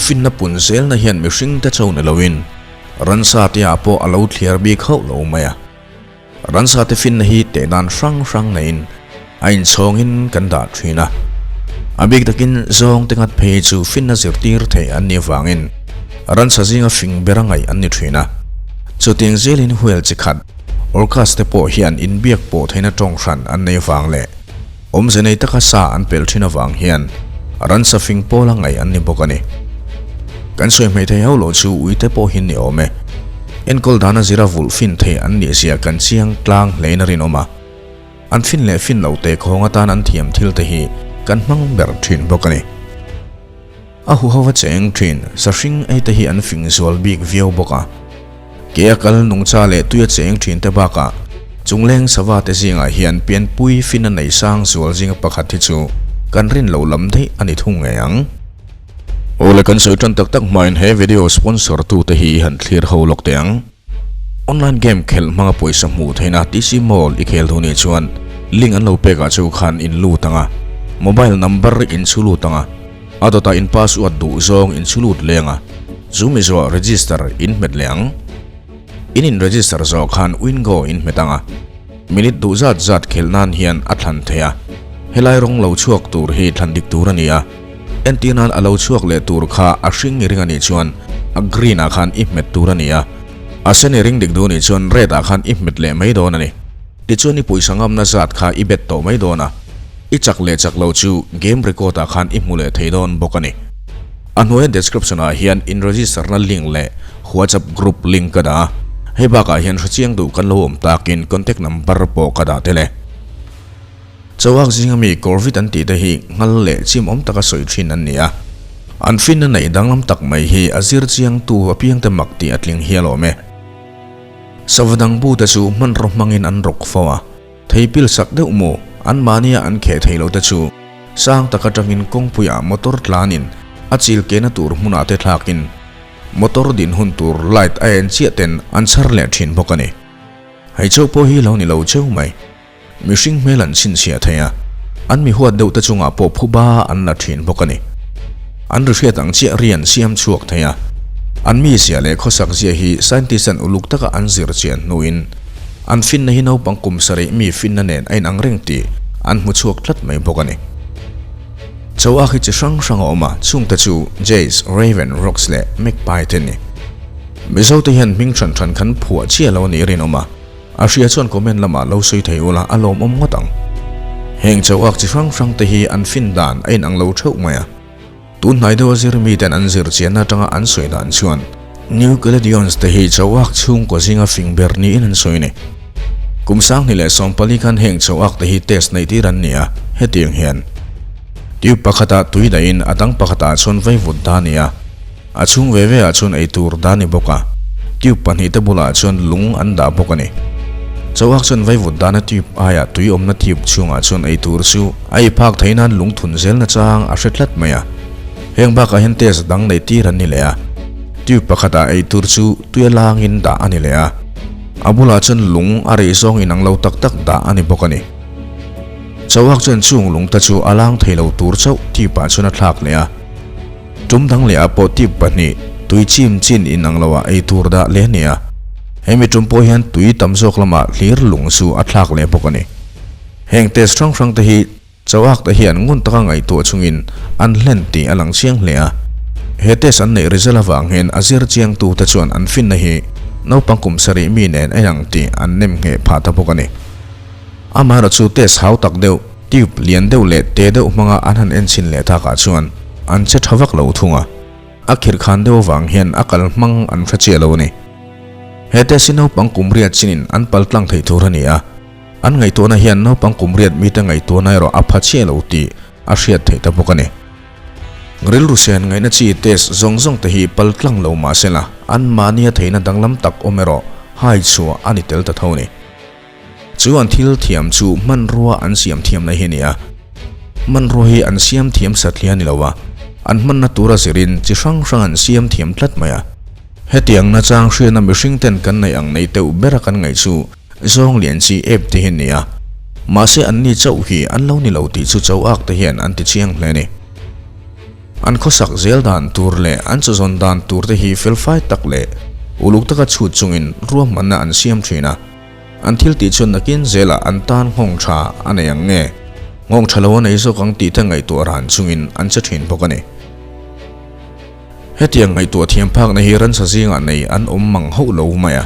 Finna pun zelna hian mihringte cho ni loin ransa te ah pawh a lo thliar bik hauh lo mai a. Ransa te finna hi teh dan hrang hrang neiin a inchhawngin kan dah thin a. A bik takin zawng te ngat phei chu finna zirtir theih an nih avangin ransa zinga fing bera ngaih an ni thin a. Chutiang zelin whale chi khat, orcas te pawh hian inbiak pawh theihna tawng hran an nei avang leh awmze nei taka sa an pel thin avang hian ransa fing pawla ngaih an ni bawk a ni. Kan sawi hmei thei hauh loh chu uite pawh hi ni awm e. Enkawl dana zira vulh fin thei an nih zia kan chiang tlang hlein a rinawm a. An fin leh fin lo te khawng atan an thiam thil te hi kan hmang ber thin bawk a ni. A huhova cheng thin sahring ei te hi an fing zual bik viau bawk a. Ke a kal nungcha leh tuia cheng thin te bakah chungleng sava te zingah hian pianpui fin a nei sang zual zinga pakhat hi chu kan rin lo lam daih a ni thung ngei ang. Awle kan sawi tan tak tak hmain he video sponsor tu te hi i han thlir ho lawk teh ang. Online game khelh hmanga pawisa hmuh theihna TC Mall i khel thu nih chuan link an lo pek ah chu khan in lut ang a, mobile number in chhu lut ang a, a dawtah in password duh zawng in chhu lut leng a, chu mi zawh register in hmet leh ang. In in register zawh khan wingo in hmet ang a, minute duh zat zat khelh nan hian a thlan theih a, helai rawng lo chhuak tur hi thlan dik tur a ni a. Entir nan a lo chhuak leh tur kha a hring i ring a nih chuan a green ah khan i hmet tur a ni a, a sen i ring dik duh nih chuan red ah khan i hmet leh mai dawn a ni. Tichuan i pawisa ngamna zat kha i bet tawh mai dawn a, i chak leh chak lo chu game record ah khan i hmu leh thei dawn bawk a ni. A hnuaia description ah hian in register na link leh WhatsApp group link ka dah a, hei bakah hian hrechiang duh kan lo awm takin contact number pawh ka dah tel e. Chauhak zinga mi Corvid an tih te hi nghal leh chim awm taka sawi thin an ni a. An finna neih danglam tak mai hi a zir chiangtu apiangte mak tih a tling hial awm e. Sava dang bu te chu hmanraw hmangin an rawk fo a, thei pil sak deuh maw anmahnia an kheh thei lo te chu sang tak atangin kawngpuiah motor tlanin a chil kehna tur hmunah te thlakin motor din hun tur light a en chiah ten an chhar leh thin bawk a ni. Hei chauh pawh hi lo ni lo cheu mai. Mihring hmel an chhinchhiah thei a, an mi huat deuh te chungah pawh phuba an la thin bawk a ni. An ri hriat ang chiah ri an siam chhuak thei a, an mizia leh khawsak zia hi scientist an uluk taka an zir chian hnuin an finna hi naupang kum sarih mi finna nen a inang reng tih an hmu chhuak tlat mai bawk a ni. Chauhak hi chi hrang hrang a awm a, chungte chu Jays, Raven, Rocks leh Magpie te ni. Mizote hian hming hran hran khan phuah chiah lo a nih rinawm a. A hria chuan comment lamah lo sawi thei ula a lawmawm ngawt ang. Heng chauhak chi hrang hrang te hi an fin dan a inang lo theuh mai a. Tun hnai deuha zir miten an zir chianna atanga an sawi dan chuan New Caledonians te hi chauhak chhungkaw zinga fing ber niin an sawi a ni. Kum 2014 khan heng chauhak te hi test neih tir an ni a, hetiang hian tube pakhatah tui dahin a dang pakhatah chuan vaivut da a ni a. A chhung ve ve ah chuan ei tur dah a ni bawk a, tube pahnih te bulah chuan lung an dah bawk a ni. Chauhak chuan vaivut dahna tube aiah tui awmna tube chhungah chuan ei tur chu a ei phak theih nan lung thun zel nachang a hre tlat mai a. Heng bakah hian test dang neih tir an ni leh a, tube pakhatah ei tur chu tuia langin dah a ni leh a, a bulah chuan lung a rei zawng inang lo tak tak dah a ni bawk a ni. Chauhak chuan chung lung te chu a lang thei lo tur chauh tube ah chuan a thlak leh a. Tum dang leh ah pawh tip pahnih tui chim chin in ang lo ah ei tur dah leh a ni a. Hemi tum pawh hian tui tam zawk lamah hlir lung chu a thlak leh bawk a ni. Heng test hrang hrang te hi Chauhak te hian ngun taka ngaihtuah chungin an hlen tih a lang chiang hle a. He test an neih result avang hian a zir chiang tu te chuan an finna hi naupang kum sarih mi nen a inang tih an nem ngheh phah ta bawk a ni. Amaherawhchu test hau tak deuh Tube lian deuh leh te deuh hmanga an han en chhin leh takah chuan an che tha vak lo thung a, a khirh khan deuh avang hian a kal hmang an hre chiah lo a ni. He test hi naupang kum riat chinin an pal tlang thei tur a ni a, an ngaihtuahna hian naupang kum riat mite ngaihtuahna erawh a pha chiah lo tih a hriat theih ta bawk a ni. Rilru sen ngaihna chi test zawng zawng te hi pal tlang lo mah sela anmahnia theihna danglam tak awm erawh hai chhuah a ni tel ta tho a ni. Chu an thil thiam chu hmanrua an siam thiamna hi a ni a, hmanrua hi an siam thiam satliah a ni lo a, an hmanna tura zirin chi hrang hrang an siam thiam tlat mai a. Hetiang nachang hriatna mihring ten kan neih ang nei teuh bera kan ngaih chu zawng lian chi ep te hi a ni a, mahse anni chauh hi an lo ni lo tih chu chauhak te hian an ti chiang hle a ni. An khawsak zel dan tur leh an chawzawn dan tur te hi felfai tak leh uluk taka chhut chungin ruahmanna an siam thin a. An thil tih chuan nakin zelah an tan nghawng tha a nei ang nge, nghawng tha lo a nei zawk ang tih te ngaihtuah ran chungin an che thin bawk a ni. Hetiang ngaihtuah thiam phakna hi ransa zingah nei an awm mang hauh lo mai a,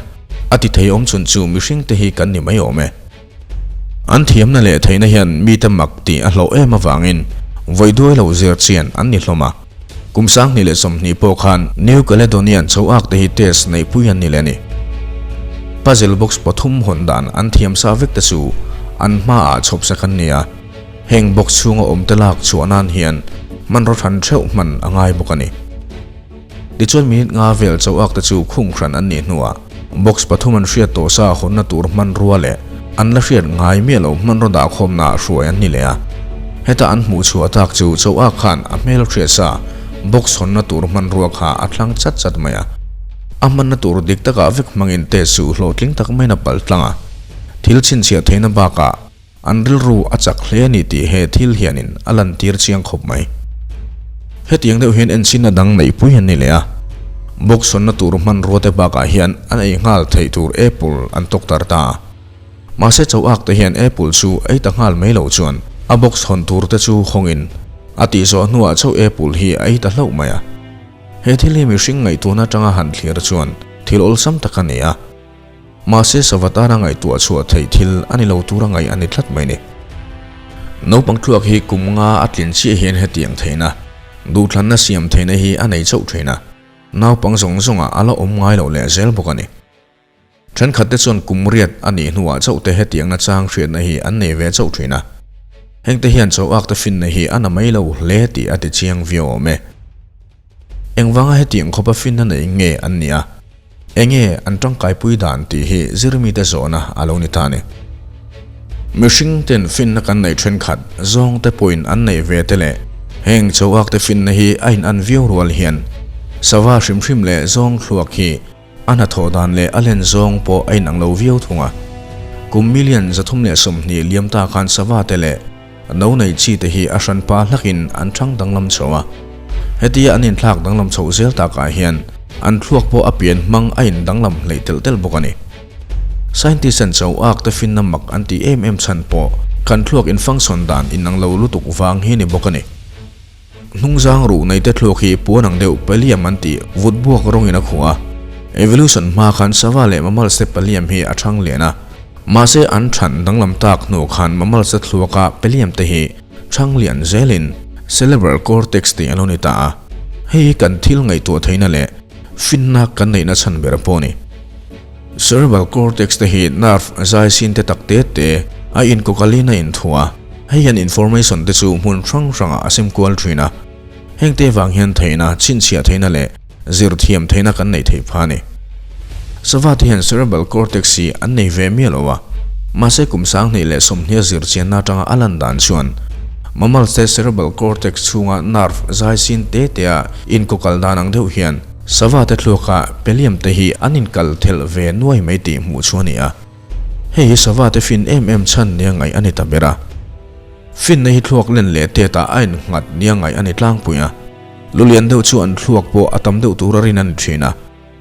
a ti thei awm chhun chu mihring te hi kan ni mai awm e. An thiamna leh theihna hian mite mak tih a hlauh em avangin vawi duai lo zir chian an ni hlawm a. Kum 2020 pawh khan New Caledonian chho ak te hi test neihpui an ni leh a ni. Puzzle box pathum hawn dan an thiam sa vek te chu an hmaah chhawp sak an ni a. Heng box chhunga awm te lak chhuah nan hian hmanraw hran theuh hman a ngai bawk a ni. Tichuan minute nga vel chauh ak te chu khung hran an nih hnuah box pathum an hriat tawh sa hawnna tur hmanrua leh an la hriat ngai miah lo hmanraw dahkhawmna ah hruai an ni leh a. Heta an hmuh chhuah tak chu chauh ak khan a hmel hriat sa box hawnna tur hmanrua kha a thlang chat chat mai a. A hmanna tur dik takah vek hmangin test chu hlawhtling tak maiin a pal tlang a. Thil chhinchhiah theihna bakah An rilru a chak hle a ni tih he thil hianin a lantir chiang khawp mai. Hetiang deuh hian enchhinna dang neihpui an ni leh a, box hawnna tur hmanrua te bakah hian an ei nghal theih tur apple an tawk tar ta a. Mahse chauh ak te hian apple chu ei ta nghal mai lo chuan a box hawn tur te chu hawngin a tih zawh hnuah chauh apple hi a ei ta hlauh mai a. He thil hi mihring ngaihtuahna atanga han thlir chuan thil awlsam tak a ni a. Mahse sava tana ngaihtuah chhuah theih thil a ni lo tura ngaih a ni tlat mai ni. Naupang thluak hi kum nga a tlin chiah hian hetiang theihna, duhthlanna siam theihna hi a nei chauh thin a, naupang zawng zawngah a la awm ngai lo leh zel bawk a ni. Thenkhatte chuan kum riat a nih hnuah chauh te hetiangna chang hriatna hi an nei ve chauh thin a. Hengte hian chauh akte finna hi a na mai lo hle tih a ti chiang viau awm e. Engvanga hetiang khawpa finna nei nge an nih a? Enge an tangkaipui dan tih hi zirmite zawhna a lo ni ta a ni. Mihring ten finna kan neih thenkhat zawngte pawhin an neih ve te leh heng chauhakte finna hi a in an viau rual hian sava hrim hrim leh zawng thluak hi a hnathawh dan leh a len zawng pawh a inang lo viau thung a. Kum million 320 liam ta khan sava te leh No nei chi te hi a hranpa hlakin an thang danglam chho a. Hetia an inthlak danglam chhoh zel takah hian an thluak pawh a pian hmang a in danglam hleih telh telh bawk a ni. Scientist an cho ak te finna mak an tih em em chhan pawh kan thluak in function dan inang lo lutuk vang hi ni bawk a ni. Hnungzang ruh neite thluak hi puan ang deuh paliam an tih vut buak rawngin a khuh a. Evolution hma khan sava leh mammals te paliam hi a thang lian a. Mahse an than danglam tak hnu khan mammals te thluaka paliam te hi thang lian zelin cerebral cortex tih a lo ni ta a. Hei hi kan thil ngaihtuah theihna leh finna kan neihna chhan ber pawh a ni. Cerebral cortex te hi nerve zai sin te tak te te a inkawkalin a inthuah a, hei hian information te chu hmun hrang hrangah a sem kual thin a. Heng te vang hian theihna, chhinchhiah theihna leh zir thiam theihna kan neih theih phah a ni. Sava te hian cerebral cortex hi an nei ve miah lo a, mahse kum 2020 a zir chianna atanga a lan dan chuan mammals te cerebral cortex chhunga nerve zai sin te te a inkawkal dan ang deuh hian Sava te thluaka peliam te hi an inkal thelh ve nuai mai tih hmuh chu a ni a. Hei hi sava te fin em em chhan nia ngaih a ni ta ber a. Finna hi thluak len leh tetah a innghat nia ngaih a ni tlangpui a. Lulian deuh chu an thluak pawh a tam deuh tura rin a ni thin a.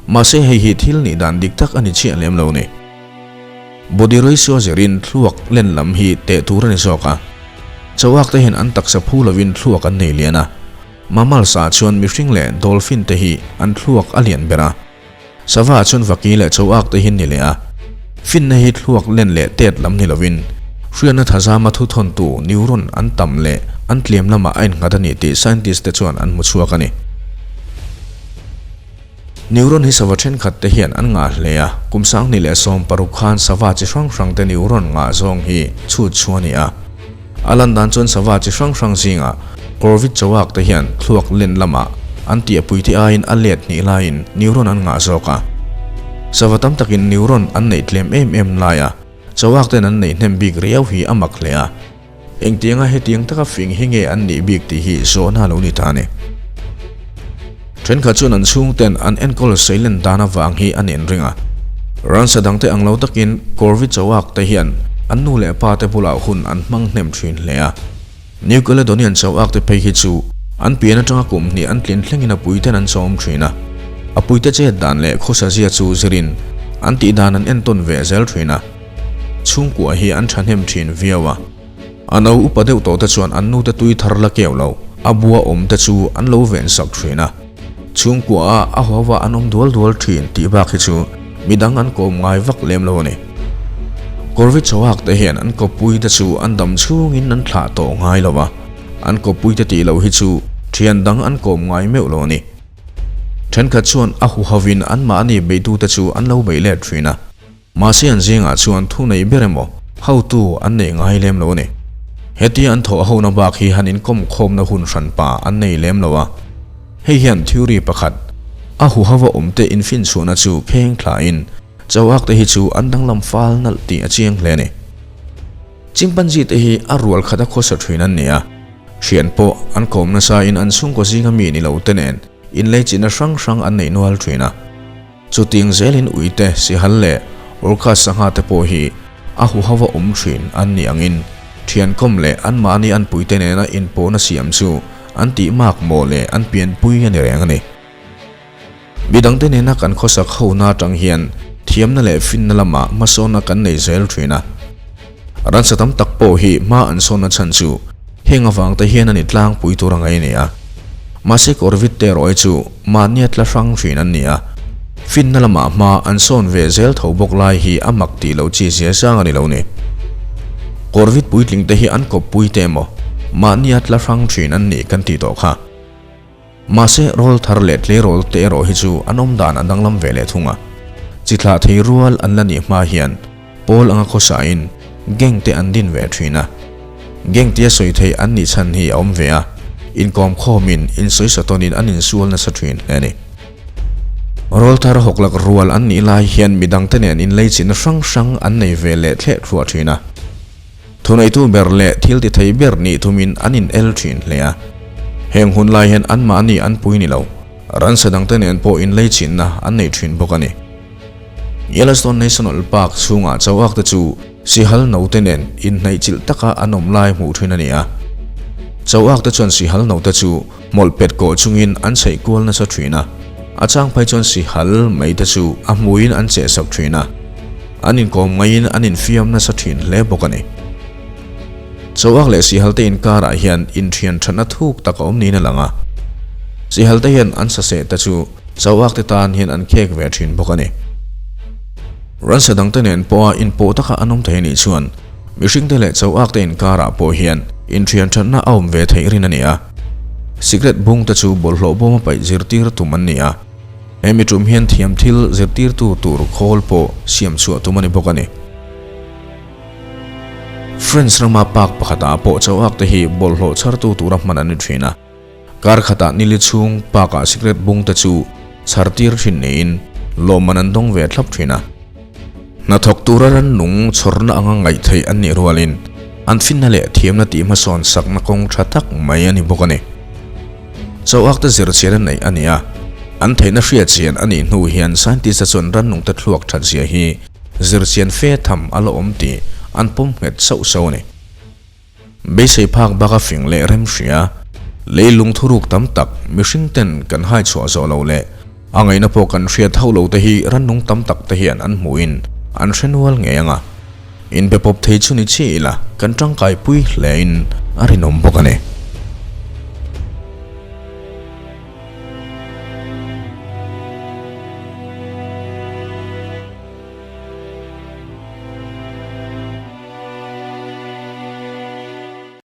Mahse hei hi thil nih dan dik tak a ni chiah lem lo ni. Body ratio zirin thluak len lam hi teh tur a ni zawk a. Chauhak te hian an taksa phu lovin thluak an nei lian a. Mammals ah chuan mihring leh dolphin te hi an thluak a lian ber a. Sava ah chuan vaki leh chauhak te hi an ni leh a. Finna hi thluak len leh tet lam ni lovin hriatna thazama thuthawntu neuron an tam leh an tlem lamah a innghat a ni tih scientist te chuan an hmu chhuak a ni. Neuron hi sava thenkhat te hian an ngah hle a, kum 2016 khan sava chi hrang hrang te neuron ngah zawng hi chhut chhuah a ni a. A lan dan chuan sava chi hrang hrang zingah Corvid chauhak te hian thluak len lamah an tiahpui te aiin a let hnih laiin neuron an ngah zawk a. Sava tam takin neuron an neih tlem em em laia chauhak ten an neih hnem bik riau hi a mak hle a. Engtianga hetiang taka fing hi nge an nih bik tih hi zawhna a lo ni ta a ni. Thenkhat chuan an chhungten an enkawl seilen dan avang hi an inring a. Ransa dangte ang lo takin Corvi Chauhak te hian an nu leh pa te bulah hun an hmang hnem thin hle a. New Caledonian Chauhak te phei hi chu An pian atanga kum hnih an tlin thlengin a puiten an chawm thin a, a puite chet dan leh khawsa zia chu zirin an tih dan an entawn ve zel thin a. Chhungkua hi an thahnem thin viau a. A no upa deuh tawh te chuan an nute tui thar la keu lo, a bua awm te chu an lo ven sak thin a. Chhungkua ah a huau ah an awm dual dual thin tih bak hi chu midang an kawm ngai vak lem lo a ni. Kawrvi chauhak te hian an kawppui te chu an dam chhungin an thlah tawh ngai lo a, an kawppui te tih loh hi chu thian dang an kawm ngai meuh lo a ni. Thenkhat chuan a huhovin anmahni beitute chu an lo beih let thin a. Mahse an zingah chuan thu nei ber emaw hotu an nei ngai lem lo a ni. Hetia an thawh hona bak hi han inkawm khawmna hun hranpa an nei lem lo a. Hei hian theory pakhat, a huhava awmte infinchhuahna chu pheng thlain Chauhak te hi chu an danglam fal nalh tih a chiang hle a ni. Chimpanzee te hi a rual khat a khawsa thin an ni a, thian pawh an kawm nasa in an chhungkaw zinga mi ni lo te nen inleichina hrang hrang an nei nual thin a. Chutiang zelin uite, sihal leh orca sangha te pawh hi a huhava awm thin an nih angin thiankawm leh anmahni anpuite nena inpawhna siam chu an tih mak maw leh an pianpui a ni reng a ni. Midangte nena kan khawsak hona atang hian thiamna leh finna lamah hmasawnna kan nei zel thin a. Ransa tam tak pawh hi hma an sawnna chhan chu heng avang te hian a ni tlangpui tur a ngai a ni a. Mahse Corvid te erawh hi chu mahnia tla hrang thin an ni a, finna lamah hma an sawn ve zel tho bawk lai hi a mak tih loh chi zia zang a ni lo ni. Corvid puitling te hi an kawppui te emaw mahnia tla hrang thin an nih kan tih tawh kha. Mahse, rawl thar leh tleirawl te erawh hi chu an awm dan a danglam ve leh thung a. Chi thlah thei rual an la nih hma hian pawl anga khawsain gang te an din ve thin a. Gang tia sawi theih an nih chhan hi a awm ve a, inkawm khawmin insawi tawnin an insual nasa thin hle a ni. Rawl thar hawklak rual an nih lai hian midangte nen inleichina hrang hrang an nei ve leh thleh thluah thin a. Thuneitu ber leh thil ti thei ber nih thumin an in el thin hle a. Heng hun lai hian anmahni an pui ni lo, ransa dangte nen pawh inleichinna an nei thin bawk a ni. Yellowstone National Park chhungah chauhak te chu sihal note nen inhnaihchilh taka an awm lai hmuh thin a ni a. Chauhak te chuan sihal note chu hmawlh pet kawh chungin an chheih kual nasa thin a, a chang phei chuan sihal mai te chu a hmuiin an chehsak thin a. An inkawm ngaiin an infiam nasa thin hle bawk a ni. Chauhak leh Sihalte inkarah hian inthian thatna thuk tak a awm niin a lang a. Sihalte hian an saseh te chu Chauhak te tan hian an khek ve thin bawk a ni. Ransa dangte nen pawha inpawh taka an awm thei anih chuan mihringte leh Chauhak te inkarah pawh hian inthian thatna a awm ve theih rin a ni a. Sikret bung te chu bawlhhlawh bawma paih zirtir tum an ni a. Hemi tum hian thiam thil zirtirtu tur khawl pawh siam chhuah tum a ni bawk a ni. France rama park pakhatah pawh chauhak te hi bawlhhlawh chhartu tura hman an ni thin a. Kar khatah nili chhung park-ah sikret bung te chu chhar tir thin niin lawmman an dawng ve thlap thin a. Hnathawk tura rannung chhawrna anga ngaih theih an nih rualin an finna leh thiamna tih hmasawn sakna kawng tha tak mai a ni bawk a ni. Chauhak te zirchian a neih a ni a, an theihna hriatchian a nih hnu hian scientist-a chuan rannungte thluak that zia hi zirchian fe tham a la awm tih an pawm nghet sauh sauh a ni. Beisei phak baka fing leh rem hria, leilung thuruk tam tak mihring ten kan hai chhuah zawh lo leh a ngaihna pawh kan hriat hauh lo te hi rannung tam tak te hian an hmuhin an hre nual ngei ang a, inbe pawp thei chu ni chiah ila kan tangkaipui hlein a rinawm bawk a ni.